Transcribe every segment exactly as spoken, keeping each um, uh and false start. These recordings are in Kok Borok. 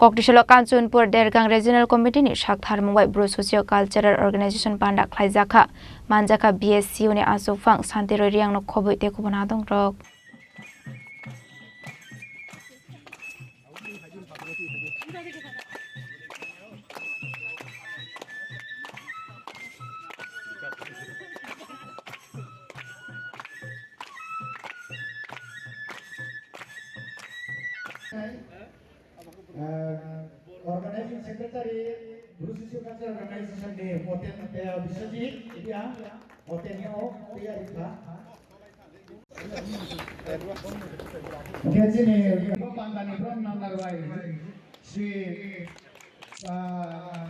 Koktisolo Kanchanpur Dergang Regional Committee ni saktharmung bai Bru Socio Cultural Organization panda khlaijakha, manjakha B S C U ni achukphang Santi Roy Riang no khobwi tei kubun adong rok. Organizing Secretary, Bru Socio Cultural Organization ni Moten, eh, Biswajit, iya, Moten ni o, iya, rikha. Hingke chini Pandani Brom Namdar bai si, ah,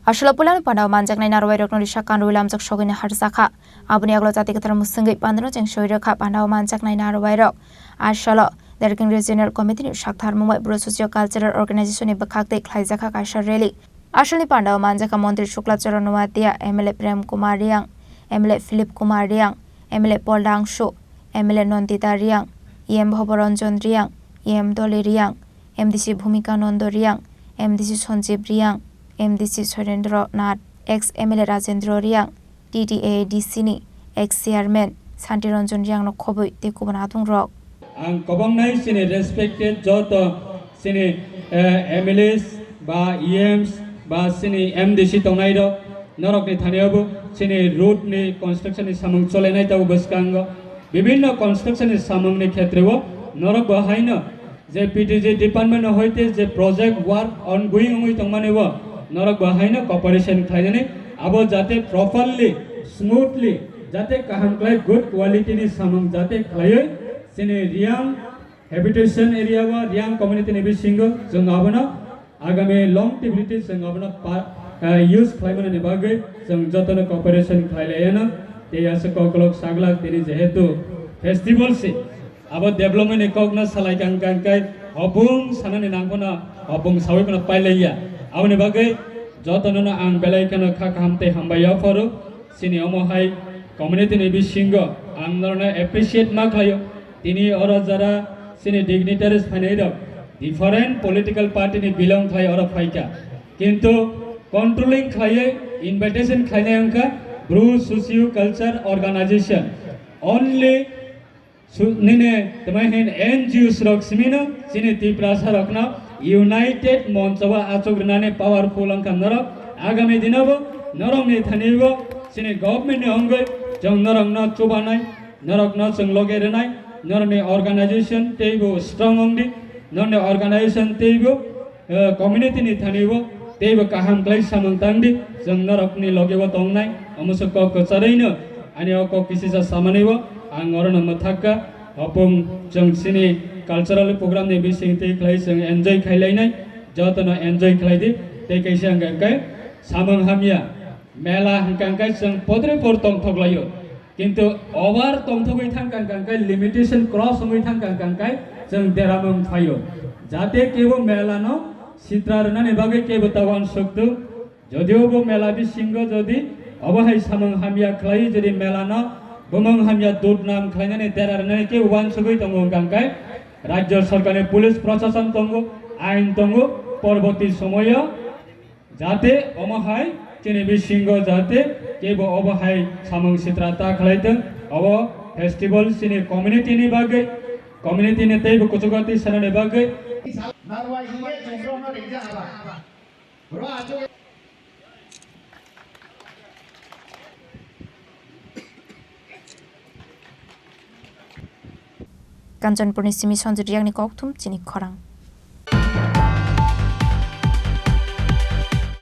Asolo puilano pandao manjaknai narwai rokno risa kanrwi lamjak sogwini harjakha. Aboni aglo jati kwthar mwswngwi pandano cheng soi rwkha pandao manjaknai narwai rok. Asolo Dergang Regional Committee ni saktharmung bai Bru Socio Cultural Organization ni bwkhak tei khlaijakha kaisa rally. Asolni pandao manjakha Montri Shukla Charan Noatia, M L A Prem Kumar Riang, M L A Philip Kumar Riang, M L A Paul Dangsu, M L A Nandita Riang, E M Bhoboranjan Riang, E M Doli Riang, M D C Bhumika Nando Riang, M D C Sanjeev Riang, M D C Surendra Nath, ex M L A Rajendra Riang, T T A D C ni ex chairman Santi Ranjan Riang no khobwi tei kubun adong rok. Ang kwbangnai chini respected joto chini, eh, M L As ba E Ms ba chini M D C tongnai rok, norok ni thani o bo chini road ni construction ni samung cholenai tabuk bwskango, bibinno construction ni samung ni khetre o norok bo haino je P T G department no hoite je project work ongoing wngwi tongmani o norok bo haino cooperation khlainani abo jate properly, smoothly, jate kaham khlai good quality ni samung jate khlaiwi chini Riang habitation area o Riang community ni bisingo chwng abono agami longevity chwng abono pa, eh, use khlaimani bagwi chwng jotono cooperation khlai laiyano tei aswk koklok saglak tini jehetu festival se. Abo development ni kokno salai kang kang kai hopung sanani nangphano hopung sawi phano pailaiya. Aboni bagwi jotono no ang belai kheno kha kaham tei hambai yapharo. Chini omo hai community ni bisingo ang norokno appreciate ma khlaio. Tini oro jara chini dignitaries phainai rok different political party ni belong khlai oro phaikha. Kintu controlling khlaiwi invitation khlainai wngkha Bru Socio Culture Organization. Only Su-, nini tamo hin N G Os rok simino chini Tiprasa rokno united moncho o achuk rwnani powerful wngkha norok. Agami dino bo norokni thani bo chini government ni wngwi chwng norokno chubanai, norokno chwng loge rwnai, norokni organization tei bo strong wngdi, norokni organization tei bo eh, community ni thani o tei bo kaham khlai samung tang di, chwng norok ni loge o tongnai, omo se kok kwcharwi no ani o kok kisisa samani o ang oro no mwthak kha, hopung chwng chini cultural program ni bising twi khlai chwng enjoy khai lainai, joto no enjoy khlai di, tei kaisa hwnkha khe samung hamya. Mela hwnkha hwnkhe chwng podre por tongthok laio, kintu over tongthogwi thangkha hwnkha hwnkhe limitation cross wngwi thangkha hwnkha hwnkhe chwng deramung phaio. Jate kebo mela no sitra rwnani bagwi kebo ta uansuk tuk. Jodio bo mela bisingo jodi obo hai samung hamya khlai, jodi mela no bumung hamya dudnam khlainani dera rwnani kebo uansugwi tongo hwnkha hwnkhe rajyo sarkarni police prosason tongo, ain tongo, porborti somoyo Jate omo hai chini bisingo jate kebo obo hai samung sitra ta khlai thung, obo festival chini community ni bagwi, community ni teibo kuchugo twi sanani bagwi. Narwai hingye chwng rokno ringjak aba. Ro achuk. Kanchanpurni simi Sanjit Riangni kokthum chini khorang.